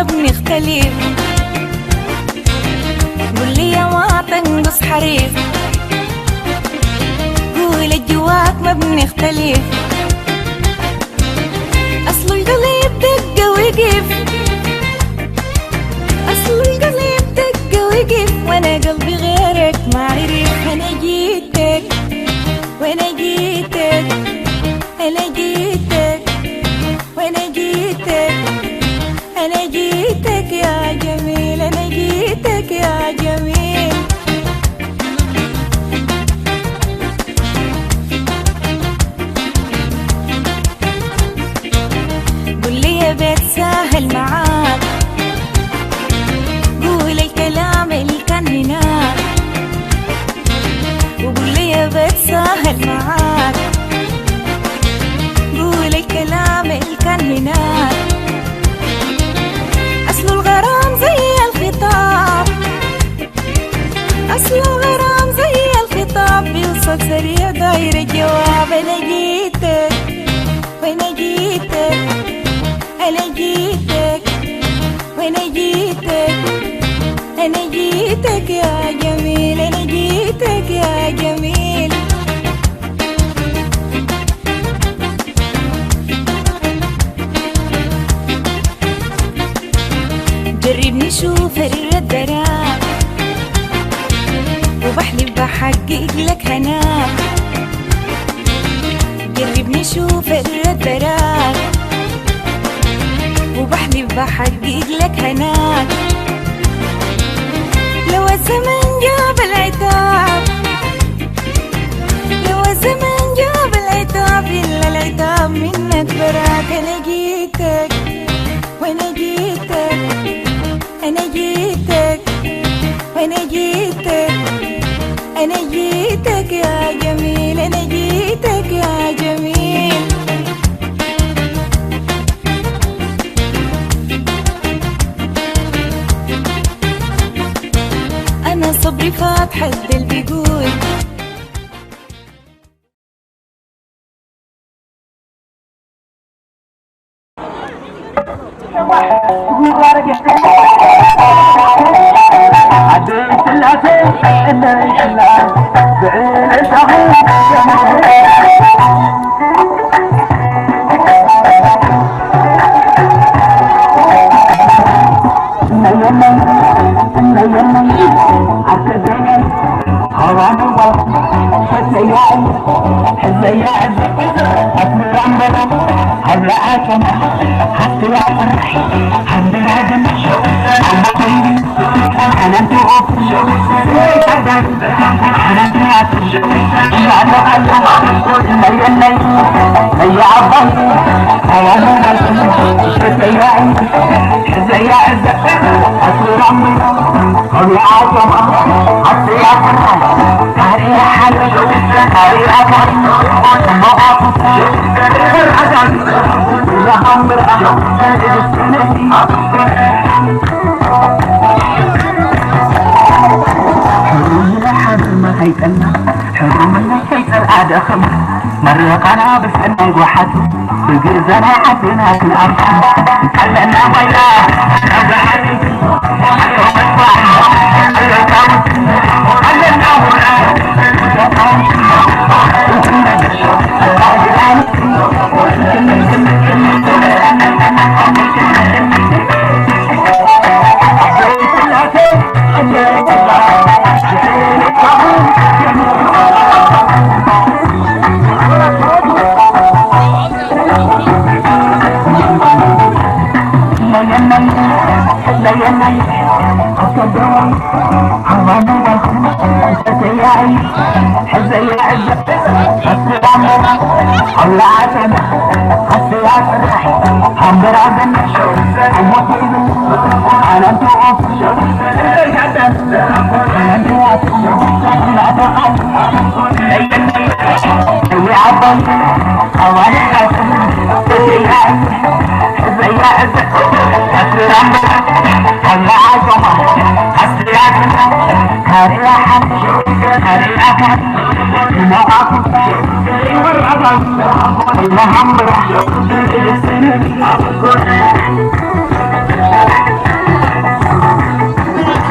مبني اختلف، قول لي يا واطن قص حريف، قول الجواك مبني اختلف. أصل القلب دق وقف، أصل القلب دق وقف، وأنا قلبي غيرك ما عرف. أنا جيتك، وأنا جيتك، أنا جيتك، وأنا جيتك، أنا جيتك يا جميل، أنا جيتك يا جميل. قول لي يا بيت سهل معاك، قول الكلام اللي كان هناك. وقول لي يا بيت سهل معاك، قول الكلام اللي كان هناك. أصل الغرام زي الخطاب، أصل الغرام زي الخطاب، بيوصل سريع داير الجواب. أنا جيتك، وأنا جيتك، أنا جيتك، وأنا جيتك، أنا جيتك يا جميل، أنا جيتك يا جميل. جربني شوف الرد راك، وبحلف بحقق لك هناك. جربني شوف الرد راك، وبحلف بحقق لك هناك. لو الزمن جاب العتاب، لو الزمن جاب العتاب، إلا العتاب منك براك. أنا جيتك، وأنا جيتك، أنا جيتك، وأنا جيتك، أنا جيتك يا جميل، أنا جيتك يا جميل. أنا صبري فاتح الدل بيقول. ሕሩምና ሓርማ ከይጠና፣ ሕሩምና ከይጸልኣ ደኸም፣ መረቓና ብሰናይ ጓሓት፣ ብግርዛና ዓድና ክንኣቱ፣ ኣለና ባይላ፣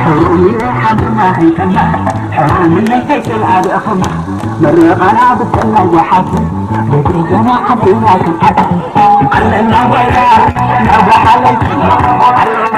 ሕሩምና ሓንትና ከይጠምና፣ ሕሩምና ከይጠልዓ ብእኽልና፣ ምርቓና ብሰናይ ወሓት፣ ብግርዘና ሓንትና ክንዓት፣ ኣለና ዋይራ፣ ናብ ሓለይቲ፣ ኣለና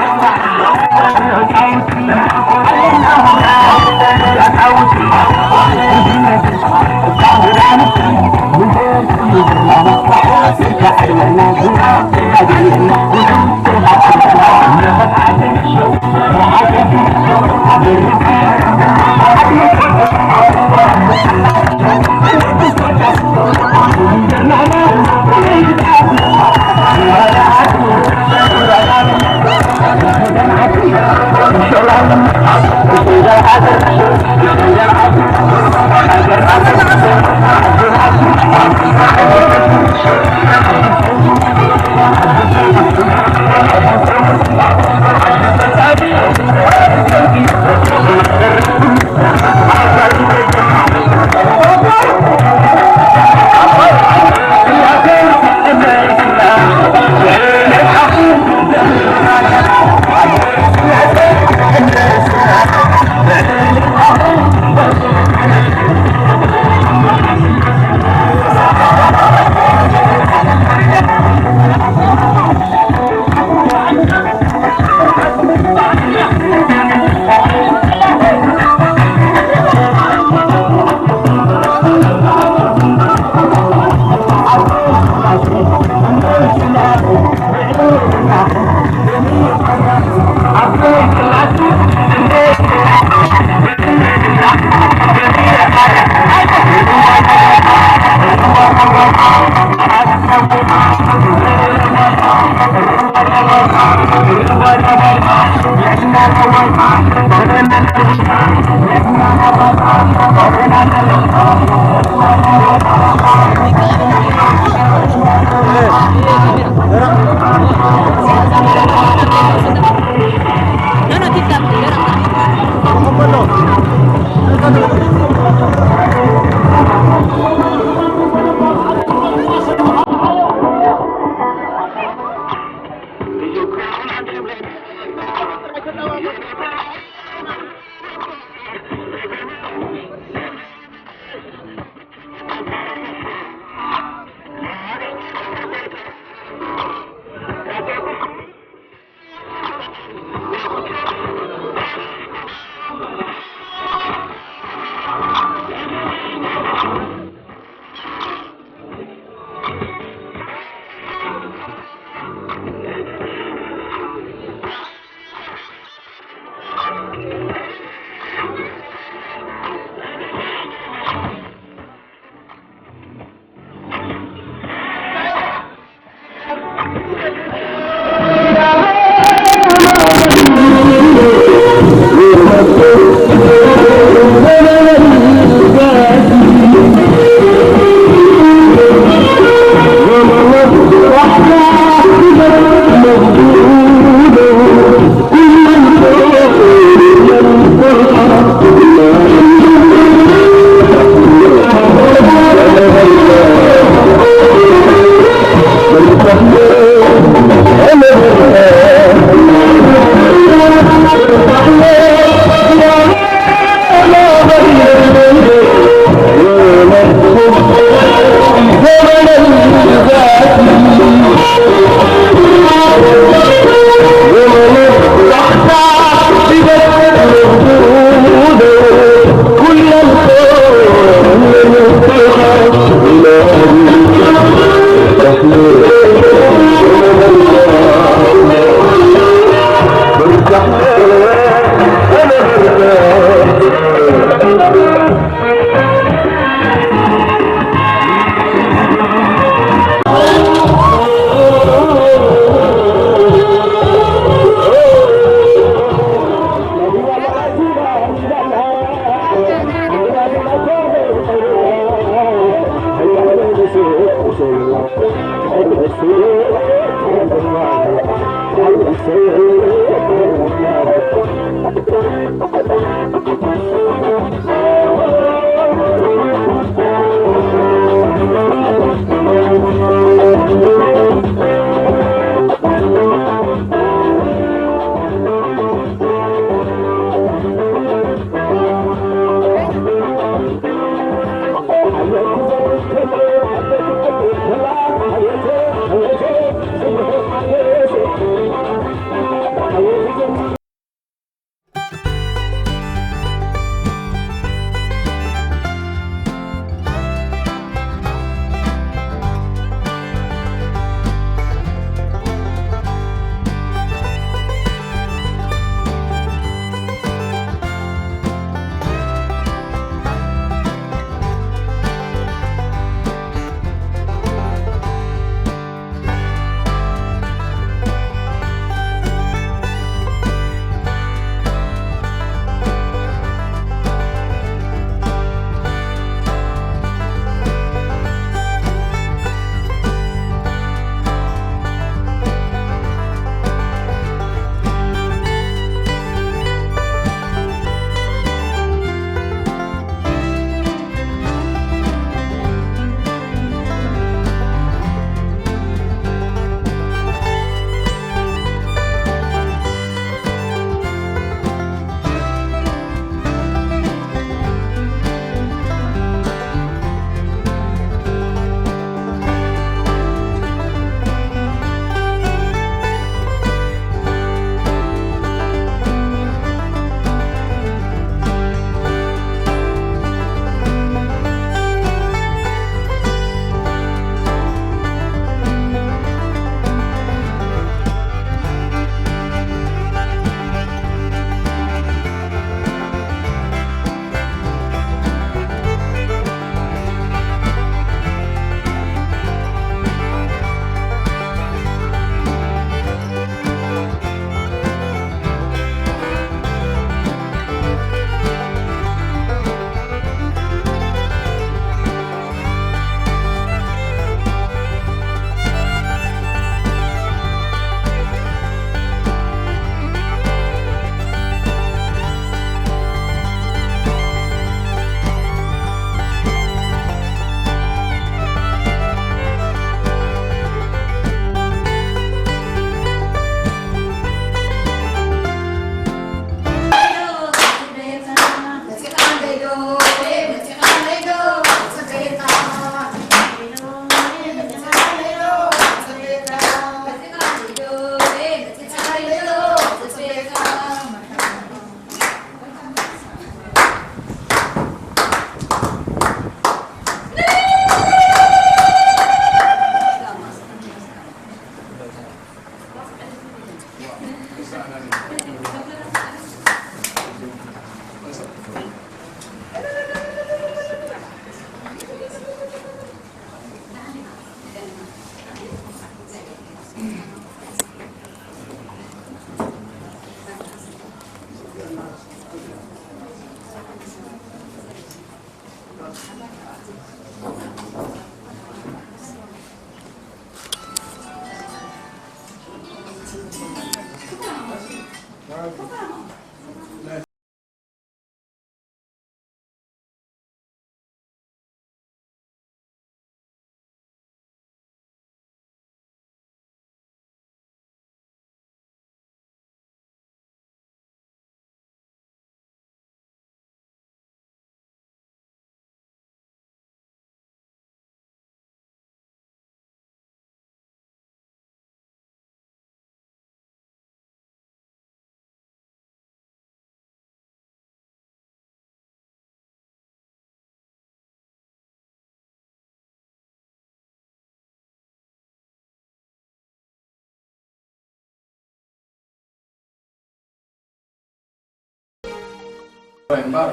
እምበር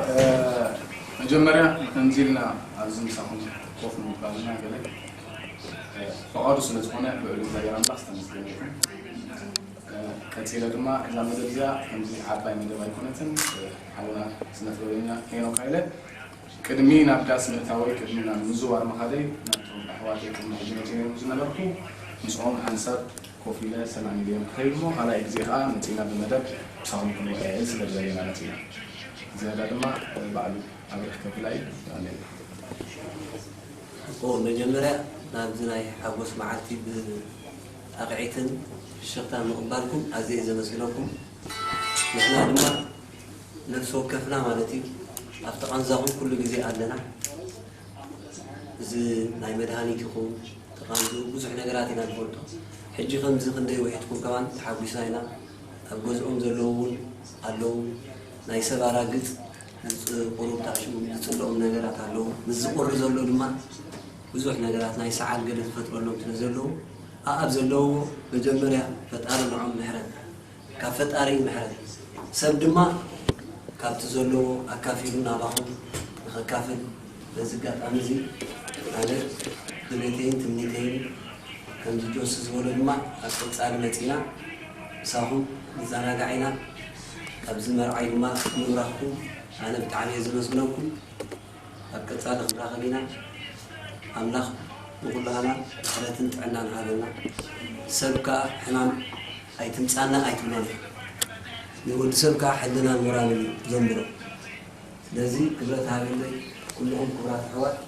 መጀመርያ ከምዚ ኢልና ኣብዚ ምሳኹም ኮፍ ምባልና ገለ ፈቓዱ ስለ ዝኾነ ልዑል እግዚኣብሔር ኣምላኽ ዝተመስገነ ይኹን። ቀጺለ ድማ እዛ መደብ እዚኣ ከምዚ ዓባይ መደብ ኣይኮነትን። ሓውና ስነ ጥበበኛ ሄኖክ ሃይለ ቅድሚ ናብ ዳስ ምእታወይ ቅድሚ ናብ ምዝዋር ምኻደይ ናብቶም ኣሕዋተይ ቅድሚ ሕጂ መጺኦም ዝነበርኩ ምስኦም ሓንሳብ ኮፍ ኢለ ሰላም ኢለዮም ክኸይድ እሞ ካልኣይ ግዜ ከዓ መጺእና ብመደብ ምሳኹም ክንወያየል ስለ ዝደለና መጺእና። ዝያዳ ድማ ባዕሉ ኣብርህ ከብላ እዩ። ኣሜን። ኦ መጀመርያ ናብዚ ናይ ሓጎስ መዓልቲ ብጣቕዒትን ፍሽኽታን ምቕባልኩም ኣዝየ እየ ዘመስግነኩም። ንሕና ድማ ነፍሲ ወከፍና ማለት እዩ ኣብቲ ቃንዛኹም ኩሉ ግዜ ኣለና። እዚ ናይ መድሃኒት ይኹን እቲ ቃንዝኡ ብዙሕ ነገራት ኢና ንፈልጦ። ሕጂ ከምዚ ክንደይ ውሒድኩም ከማን ተሓጒስና ኢና። ኣብ ገዝኦም ዘለዉ እውን ኣለዉ። ናይ ሰብ ኣራግጽ ዝጽ- ቁሩብ ታሽሙ ዝጽልኦም ነገራት ኣለዉ። ምስ ዝቑሪ ዘሎ ድማ ብዙሕ ነገራት ናይ ሰዓል ገለ ዝፈጥረሎም ስለ ዘለዉ ኣኣብ ዘለውዎ መጀመርያ ፈጣሪ ንዖም ምሕረት ካብ ፈጣሪ ምሕረት ሰብ ድማ ካብቲ ዘለዎ ኣካፊሉ ናባኹም ንኸካፍል በዚ ኣጋጣሚ እዚ ኣነ ድሌተይን ትምኒተይን ከምዚ ጆሲ ዝበሎ ድማ ኣብ ቀፃሊ መፂና ምሳኹም ንዘናጋዕ ኢና። ኣብዚ መርዓይ ድማ ምብራኽኩም ኣነ ብጣዕሚ እየ ዘመስግነኩም። ኣብ ቀፃሊ ክንራኸብ ኢና። ኣምላኽ ንኹላህና ምሕረትን ጥዕናን ሃበና። ሰብ ከዓ ሕማም ኣይትምፃና ኣይትብሎን። ንወዲ ሰብ ከዓ ሕልናን ሞራልን እዩ ዘንብሮ። ስለዚ ክብረት ሃበለይ ኩልኹም ክቡራት ኣሕዋት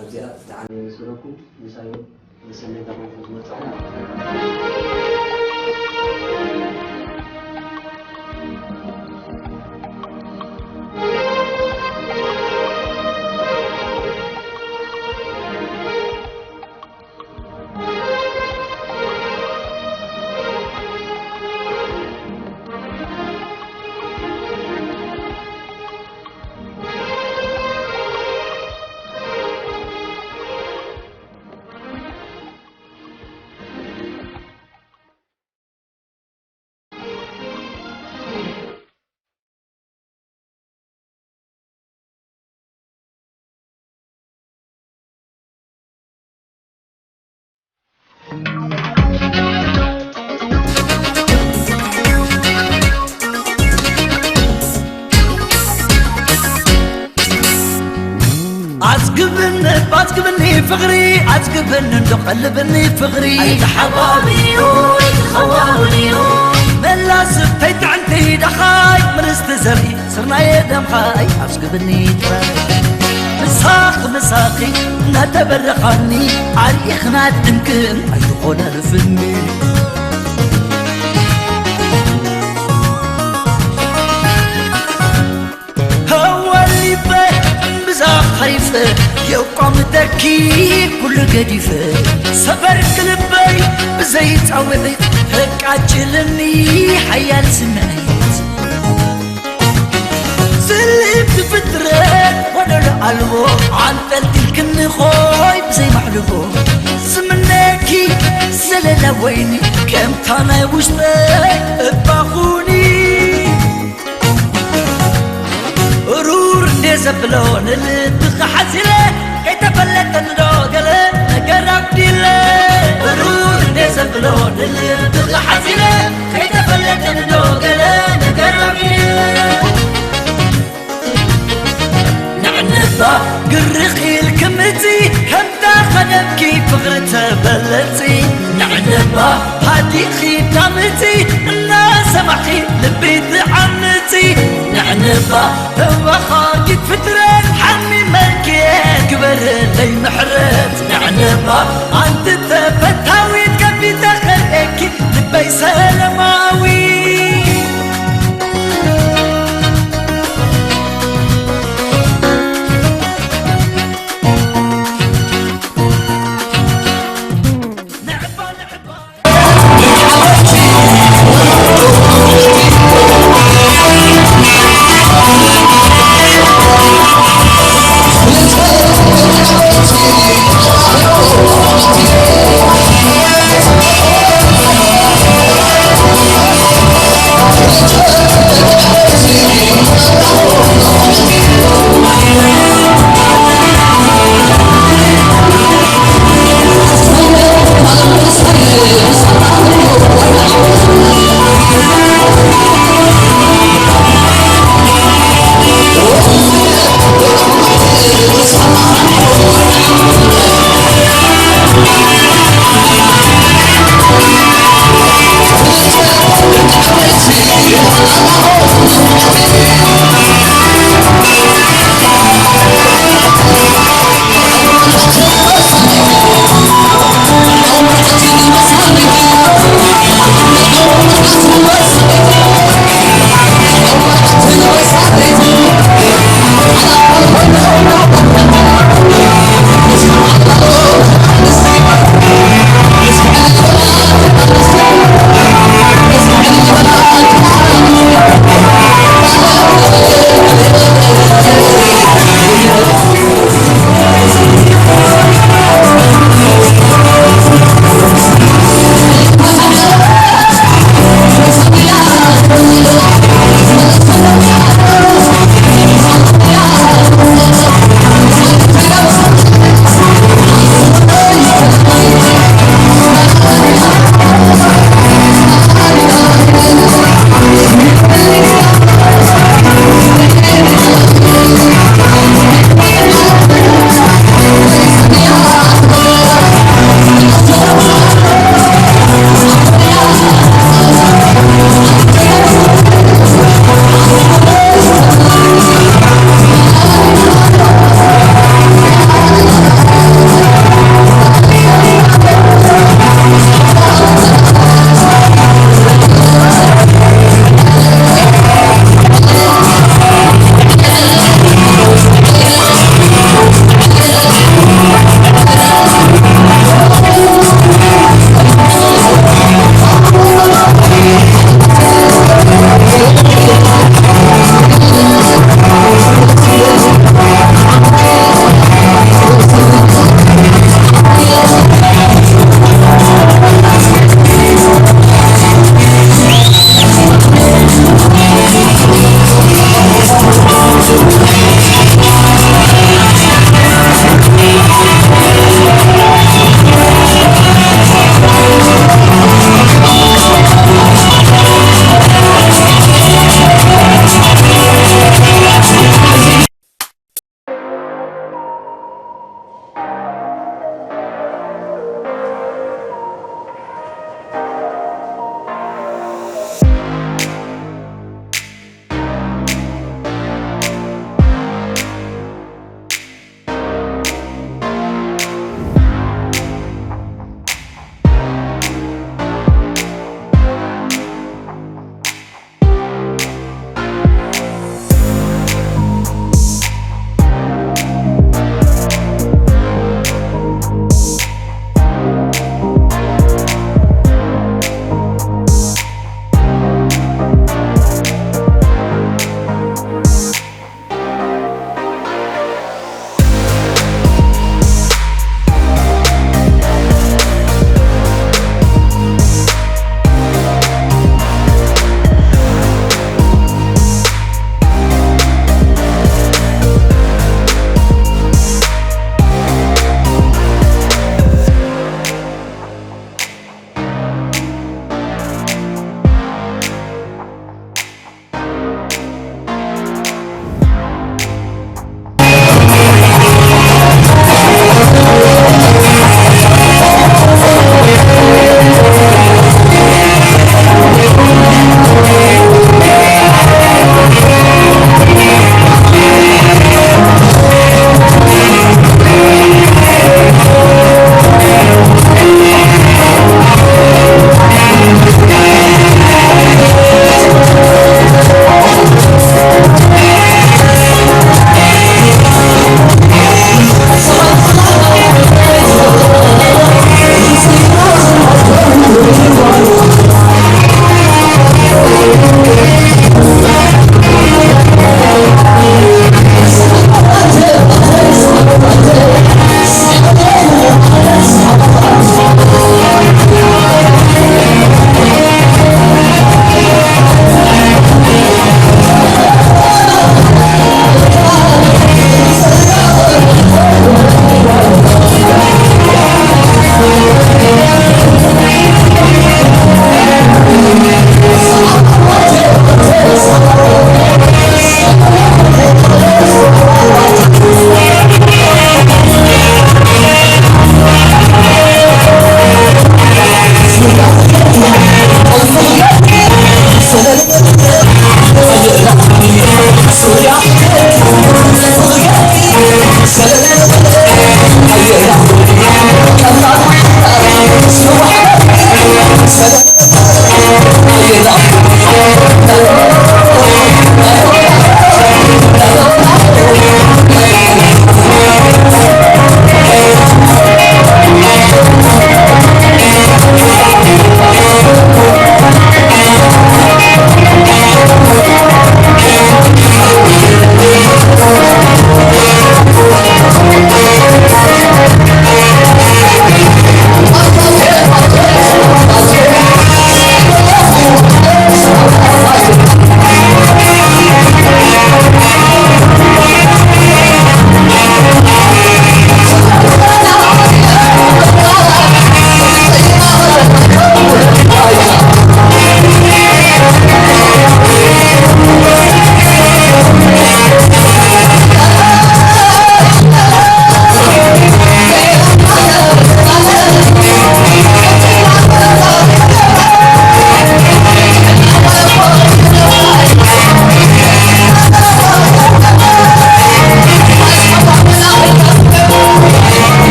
ኣብዚኣ ብጣዕሚ የመስግነኩም። ምሳይ እውን ብሰናይ ተኾንኩም ዝመጻኹም። ኣጽግብኒ ኣጽግብኒ ፍቕሪ ኣጽግብኒ እንዶ ቀልብኒ ፍቕሪ ኣይተሓባብዮ ኣይተኸዋውንዮ መላስብ ተይጥዕንቲ ደኻይ ምርስቲ ዘርኢ ስርናየ ደምኻይ ኣጽግብኒ ጥራይ ምሳኽ ምሳኺ እናተበረኻኒ ኣርኢኽና ድንክን ኣይትኾነ ርፍኒ ሃወሊበ ብዛ ኸሪፈ የቋምተኪ ኩሉ ገዲፈ ሰበርክ ልበይ ብዘይጻውዒት ተቃጭልኒ ሓያል ስምዒት ዝልእቲ ፍጥረት ወደሎ ኣልቦ ኣንጠልጢልክኒ ኾይ ብዘይማዕልቦ ዝምነኪ ዘለላ ወይኒ ከምታ ናይ ውሽጠይ እባ ኹኒ ሩር እንዴ ዘብሎ ንልብኺ ሓዚለ ከይተፈለጠኒ ዶ ገለ ነገር ኣብዲለ ሩር እንዴ ዘብሎ ንልብኺ ሓዚለ ከይተፈለጠኒ ዶ ገለ ነገር ኣብዲለ ንዕነት ግርኽ ኢልኪ ምጺ፣ ከምታ ቀደምኪ ፍቕሪ ተበለጺ። ንዕንባ ሃዲእኺ እንዳምጺ፣ እናሰማዕኺ ልቢ ትዓምጺ። ንዕንባ ተባኻጊት ፍጥረት፣ ሓሚመልኪ ግበርለይ ምሕረት። ንዕንባ ኣንቲ ተፈታዊት፣ ከቢተ ከርእየኪ ልበይ ሰለማዊ።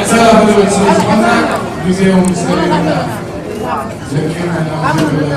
ሰላም ንብል ስለ ዝኾንና ግዜኦም ስለሌለና ዘኪርና ናብ ዝብል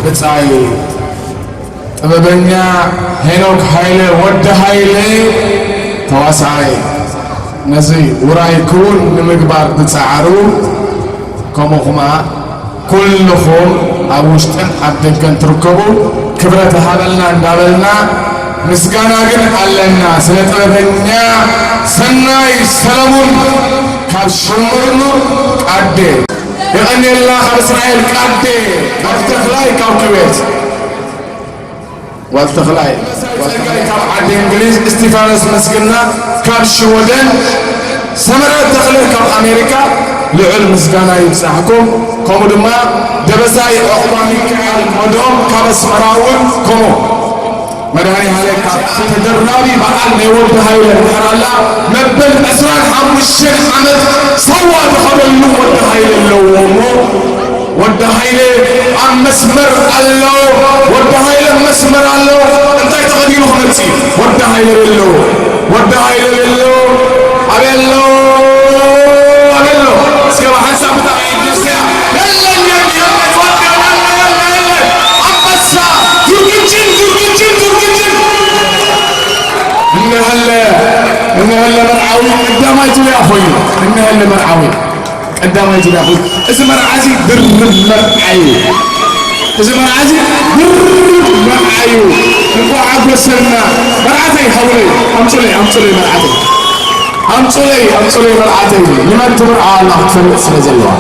ብጻይ ጥበበኛ ሄኖክ ሃይለ፣ ወዲ ሃይለ፣ ተዋሳኣይ፣ ነዚ ውራይ ክውን ንምግባር ዝጸዓሩ፣ ከምኡ ኹማ ኩልኹም ኣብ ውሽጥን ኣብ ደገን ትርከቡ፣ ክብረት ሃበልና እንዳበልና፣ ምስጋና ግን ኣለና ስለ ጥበበኛ ሰናይ ሰለሙን ካብ ሽምርኑ ቃዴ። የቐንየልና ካብ እስራኤል ቃዴ፣ ካብ ተኽላይ ካብ ኩዌት። ጓል ተኽላይ፣ ጓል ተኽላይ ካብ ዓዲ እንግሊዝ፣ እስቲፋኖስ መስግና ካብ ሽወደን፣ ሰመረ ተኽለ ካብ ኣሜሪካ፣ ልዑል ምስጋና ይብጻሕኩም። ከምኡ ድማ ደበሳይ ዑቕባ ሚካኤል መድኦም ካብ ኣስመራ እውን ከምኡ። መድሃኔ ሃለ ካብ ተደራቢ በዓል ናይ ወዲ ሃይለ እንድሕር ኣላ፣ መበል ዕስራን ሓሙሽተን ዓመት ሳዋ ዝኸደሉ ወዲ ሃይለ ኣለዎ እሞ፣ ወዲ ሃይለ ኣብ መስመር ኣሎ። ወዲ ሃይለ ኣብ መስመር ኣሎ። እንታይ ተኸዲኑ ክመጽእ እዩ? ወዲ ሃይለ ኣሎ። ወዲ ሃይለ ኣሎ። ኣበይ ኣሎ? ኣበይ ኣሎ? እስከ ብሓንሳብ ብጣዕሚ ይድረስያ። የለን፣ የለን፣ የለን፣ ወዲ የለን፣ የለን፣ የለን። ኣንበሳ! ዱርግጭን፣ ዱርግጭን፣ ዱርግጭን! እነሀለ፣ እነሀለ መርዓዊ ቀዳማይ ዙርያ ኮይኑ። እነሀለ መርዓዊ። ቀዳማይ ዙርያ ኮይኑ፣ እዚ መርዓ እዚ ድርብ መርዓ እዩ። እዚ መርዓ እዚ ድርብ መርዓ እዩ። እንኳዕ ሓጎሰና። መርዓተይ፣ ሓውለይ፣ ኣምጹለይ፣ ኣምጹለይ መርዓተይ። ኣምጹለይ፣ ኣምጹለይ መርዓተይ። ንመን ትምርዓ ኣላ ክትፈልጥ ስለ ዘለዋ።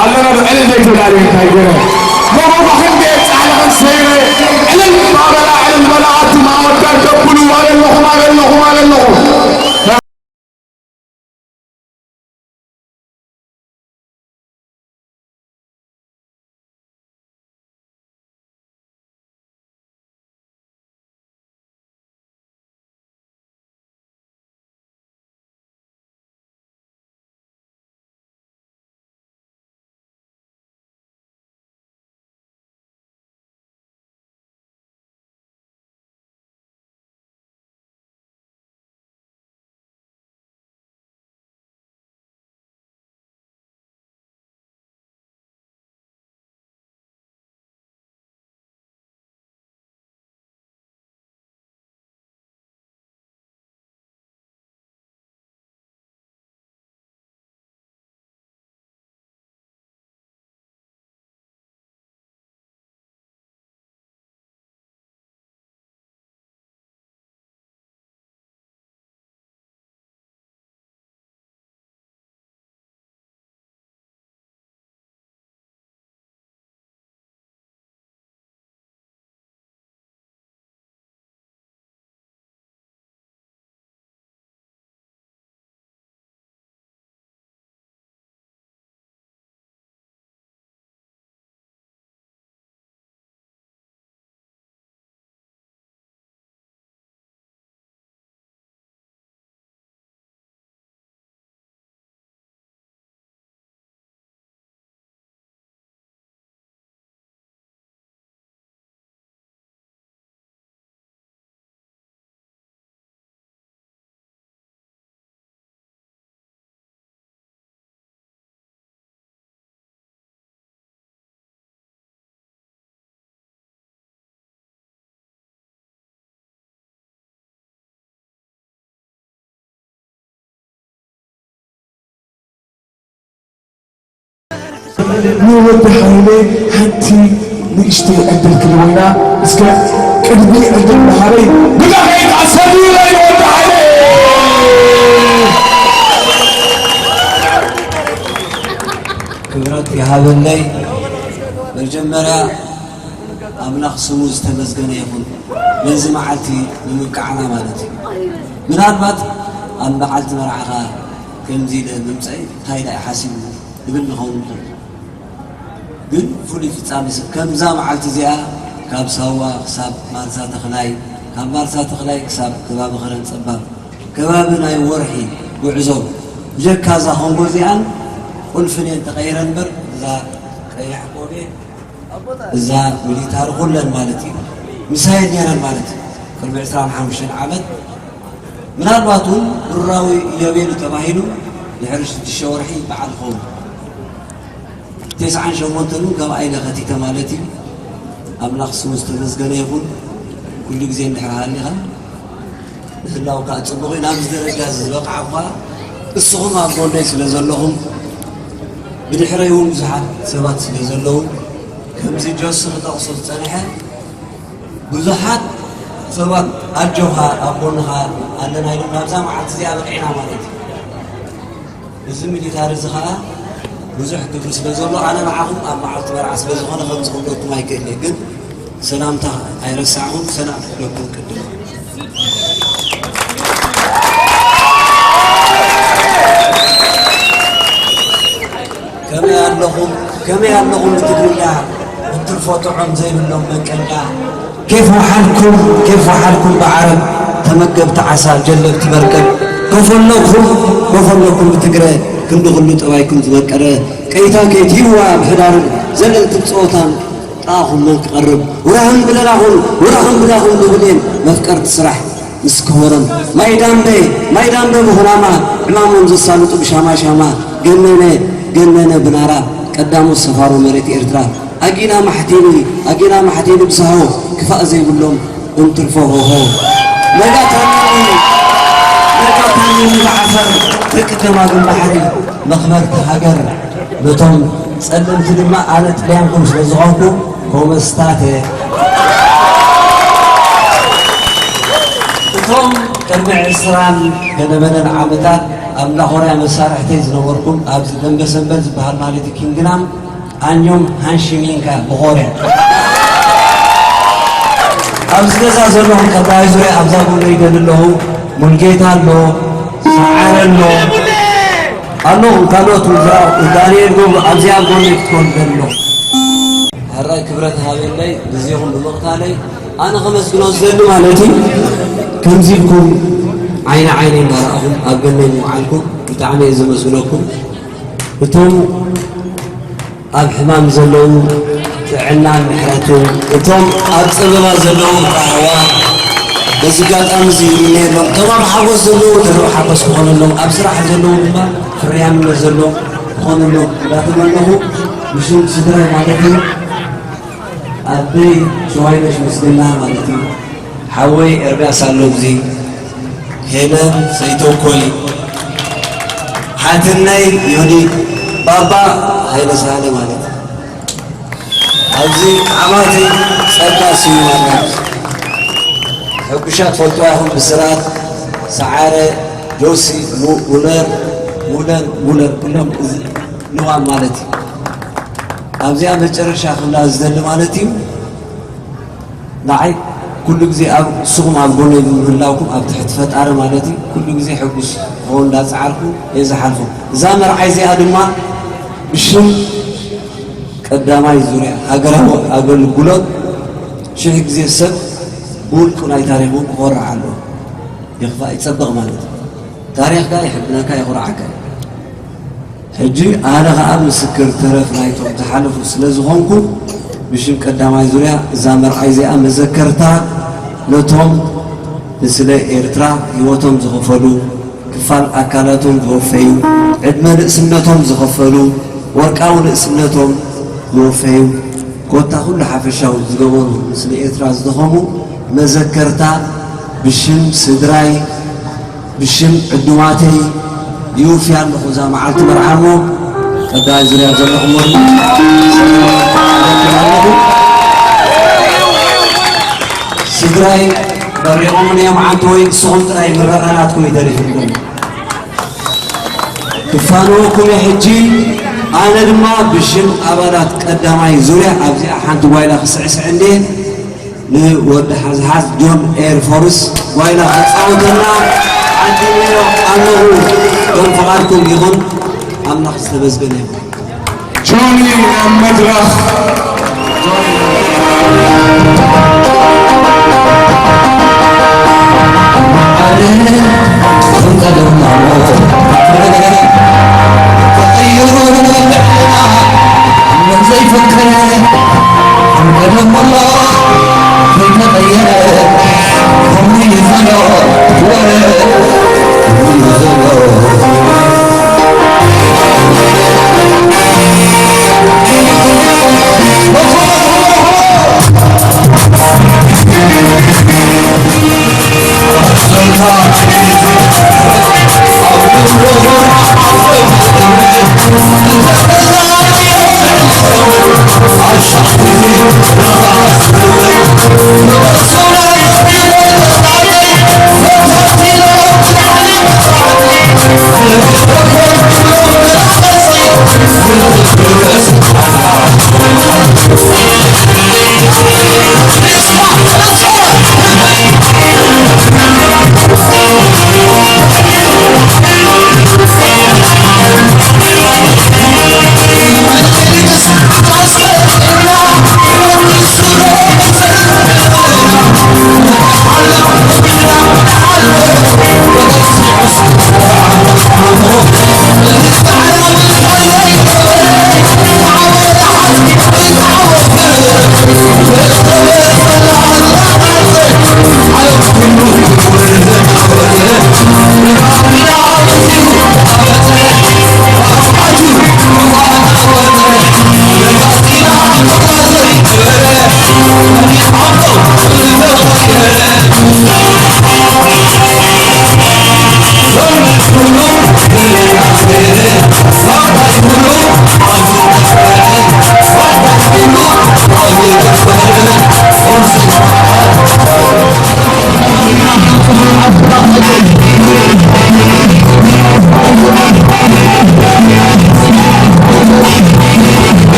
ኣለና ብዕልል ዘይትብላ ድዩ? እንታይ ገይረ? ሞጎጎ ክንደየ ጻዕለኽን ሰይረ። ዕልል ባበላ፣ ዕልል በላ። ኣቱም ኣወዳት ደብሉ። ኣበለኹም፣ ኣበለኹም፣ ኣበለኹም። ንወዲ ሓይለ ሓንቲ ሽቲ ዕድል ክልወና እስከ ቅድሚ ዕድል መሃበይ ብጋኸይ ተኣሰቢ ኢለ ይወዲ ሓይለ። ክብረት ይሃበለይ። መጀመርያ ኣምላኽ ስሙ ዝተመስገነ ይኹን፣ ነዚ መዓልቲ ንምብቃዕና ማለት እዩ። ምናልባት ኣብ መዓልቲ መርዓኻ ከምዚ ኢለ ምምፀይ እንታይ ደኣ ሓሲቡ ዝብል ንኸውን ይኽእል። ግን ፍሉይ ፍጻሜ ሰብ ከምዛ መዓልቲ እዚኣ ካብ ሳዋ ክሳብ ማርሳ ተኽላይ፣ ካብ ማርሳ ተኽላይ ክሳብ ከባቢ ኸረን ጸባብ፣ ከባቢ ናይ ወርሒ ጉዕዞ፣ ብጀካ እዛ ኮንጎ እዚኣን ቁልፍን እየን ተቐይረን እምበር፣ እዛ ቀያሕ ቆቢዕ፣ እዛ ሚሊታሪ ኩለን ማለት እዩ፣ ምሳይ ነይረን ማለት እዩ። ቅድሚ ዕስራን ሓሙሽተን ዓመት ምናልባት እውን ብሩራዊ ኢዮቤሉ ተባሂሉ ድሕሪ ሽዱሽተ ወርሒ በዓል ክኸውን። ተስዓን ሸሞንተን እውን ካብኣ ኢለ ከቲተ ማለት እዩ። ኣምላኽ ስሙ ዝተመስገነ ይኹን። ኩሉ ግዜ እንድሕር ሃሊኻ ምህላው ከዓ ጽቡቕ እዩ። ናብዚ ደረጃ ዝበቕዓ እኳ ንስኹም ኣብ ጎነይ ስለ ዘለኹም፣ ብድሕረይ እውን ብዙሓት ሰባት ስለ ዘለዉ፣ ከምዚ ጆሲ ክጠቕሶ ዝጸንሐ ብዙሓት ሰባት ኣጆኻ፣ ኣብ ጎንኻ ኣለና ኢሎም ናብዛ መዓልቲ እዚኣ በቂዕና ማለት እዩ። እዚ ሚሊታሪ እዚ ኸዓ ብዙሕ ክብሪ ስለ ዘሎ፣ ኣነ ንዓኹም ኣብ መዓልቲ መርዓ ስለ ዝኾነ ከምዚ ክብለኩም ኣይክእልን እየ። ግን ሰላምታ ኣይረሳዕኹም፣ ሰላም ክብለኩም ቅድም። ከመይ ኣለኹም? ከመይ ኣለኹም? ብትግርኛ እንትርፎ ጥዑም ዘይብሎም መንቀኛ። ኬፍ ወሓልኩም፣ ኬፍ ወሓልኩም ብዓረብ ተመገብቲ ዓሳ ጀለብቲ መርከብ። ኮፍ ኣለኩም፣ ኮፍ ኣለኩም ብትግረ ክንዲ ኩሉ ጠባይኩም ዝመቀረ። ቀይታ ከይትህዋ ብሕዳርን ዘለልቲ ብጸወታን ጥቓኹም መን ክቐርብ። ውራህን ብደላኹም፣ ውራህን ብዳኹም ብብሌን መፍቀርቲ ስራሕ ምስ ከወሮም። ማይ ዳምበ፣ ማይ ዳምበ ብኹናማ ዕማሞም ዘሳልጡ ብሻማ ሻማ። ገነነ፣ ገነነ ብናራ ቀዳሞት ሰፋሮ መሬት ኤርትራ። ኣጊና ማሕቲኒ፣ ኣጊና ማሕቲኒ ብሳሆ ክፋእ ዘይብሎም እንትርፎ ሆሆ። ነጋ ታኒኒ፣ ነጋ ታኒኒ ብዓፈር ደቂ ገማግም ባሕሪ መኽበርቲ ሃገር። ነቶም ጸለምቲ ድማ ኣነ ጥልያንኩም ስለ ዝኾንኩ ኮመስታተ። እቶም ቅድሚ ዕስራን ገለመለን ዓመታት ኣብ ናኾርያ መሳርሕተይ ዝነበርኩም ኣብዚ ደንበ ሰንበል ዝበሃል ማለት እዩ ኪንግናም ኣንዮም ሃንሺሚንካ ብኾርያ ኣብዚ ገዛ ዘለኹም ቀዳይ ዙርያ ኣብዛ ጎነይ ደሊ ኣለኹ። ሙልጌታ ኣሎ፣ ሰዓረ ኣሎ፣ ኣለኹም ካልኦት ውዝራ ዳንኤል ገብሩ ኣብዚኣ ጎነይ ክትኮኑ ደሊ ኣለኹም። ሕራይ ክብረት ሃበለይ ግዜኹም ብምቕታለይ ኣነ ከመስግኖ ዝደሊ ማለት እዩ። ከምዚ ኢልኩም ዓይኒ ዓይነይ እንዳረኣኹም ኣብ ገነይ ምውዓልኩም ብጣዕሚ እየ ዘመስግነኩም። እቶም ኣብ ሕማም ዘለዉ ጥዕናን ምሕረትን፣ እቶም ኣብ ጸበባ ዘለዉ ራህዋ በዚ ኣጋጣሚ እዚ ይምነየሎም። እቶም ኣብ ሓጎስ ዘለዉ ደርቢ ሓጎስ ክኾነሎም፣ ኣብ ስራሕ ዘለዉ ድማ ፍርያምነት ዘለዎም ክኾነሎም እንዳተመነኹ ብሽም ስድራይ ማለት እዩ። ኣደይ ሸዋይነሽ ምስግና ማለት እዩ። ሓወይ ኤርምያስ ኣሎ፣ እዚ ሄለን ሰይተኮይ፣ ሓትነይ ዮኒ፣ ባባ ሃይለ ሳህለ ማለት እዩ። ኣብዚ ዓማተይ ጸጋ ስዩም ኣላ። ሕጉሻት ፈልጦ ኢኹም ብስራት ሰዓረ፣ ጆሲ፣ ሙ-፣ ሙለር፣ ሙለር፣ ሙለር፣ ኩሎም እዚ ንዋም ማለት እዩ። ኣብዚኣ መጨረሻ ክብላ ዝደሊ ማለት እዩ። ንዓይ ኩሉ ግዜ ኣብ ንስኹም ኣብ ጎነይ ብምህላውኩም ኣብ ትሕቲ ፈጣሪ ማለት እዩ ኩሉ ግዜ ሕጉስ ክኸውን እንዳጸዓርኩ እየ ዝሓልፎ። እዛ መርዓይ እዚኣ ድማ ብሽም ቀዳማይ ዙርያ ሃገራዊ ኣገልግሎት ሽሕ ግዜ ሰብ ብውልቁ ናይ ታሪኹ ክኾርዕ ኣለዎ። ይኽፋእ ይጸብቕ ማለት እዩ። ታሪኽካ ይሕብነካ የኹርዓካ እዩ። ሕጂ ኣነ ኸኣ ምስክር ተረፍ ናይቶም ዝሓለፉ ስለ ዝኾንኩ፣ ብሽም ቀዳማይ ዙርያ እዛ መርዓይ እዚኣ መዘከርታ ነቶም ንስለ ኤርትራ ህይወቶም ዝኸፈሉ፣ ክፋል ኣካላቶም ዝወፈዩ፣ ዕድመ ንእስነቶም ዝኸፈሉ፣ ወርቃዊ ንእስነቶም ዝወፈዩ፣ ኮታ ኩሉ ሓፈሻዊ ዝገበሩ ንስለ ኤርትራ ዝደኸሙ መዘከርታ ብሽም ስድራይ ብሽም ዕዱማተይ ይውፍያ ኣለኹ እዛ መዓልቲ መርዓ እሞ፣ ቀዳማይ ዙርያ ዘለኹም ወዲ ኣለኹ። ጥራይ መሪቖምን እዮም። ዓንተወይ ንስኹም ጥራይ ምረቓ ናትኩም እዩ ተሪፉኩም። ክፋንወኩም እየ ሕጂ። ኣነ ድማ ብሽም ኣባላት ቀዳማይ ዙርያ ኣብዚኣ ሓንቲ ጓይላ ክስዕስዕ እንድየ ንወዲ ሓዝሓዝ ጆን ኤር ፎርስ ጓይላ ከጻወተና ዓዲመዮ ኣለኹ። ከም ፍቓድኩም ይኹን። ኣምላኽ ዝተመስገነ ይኹን። ጆኒ ኣብ መድረኽ።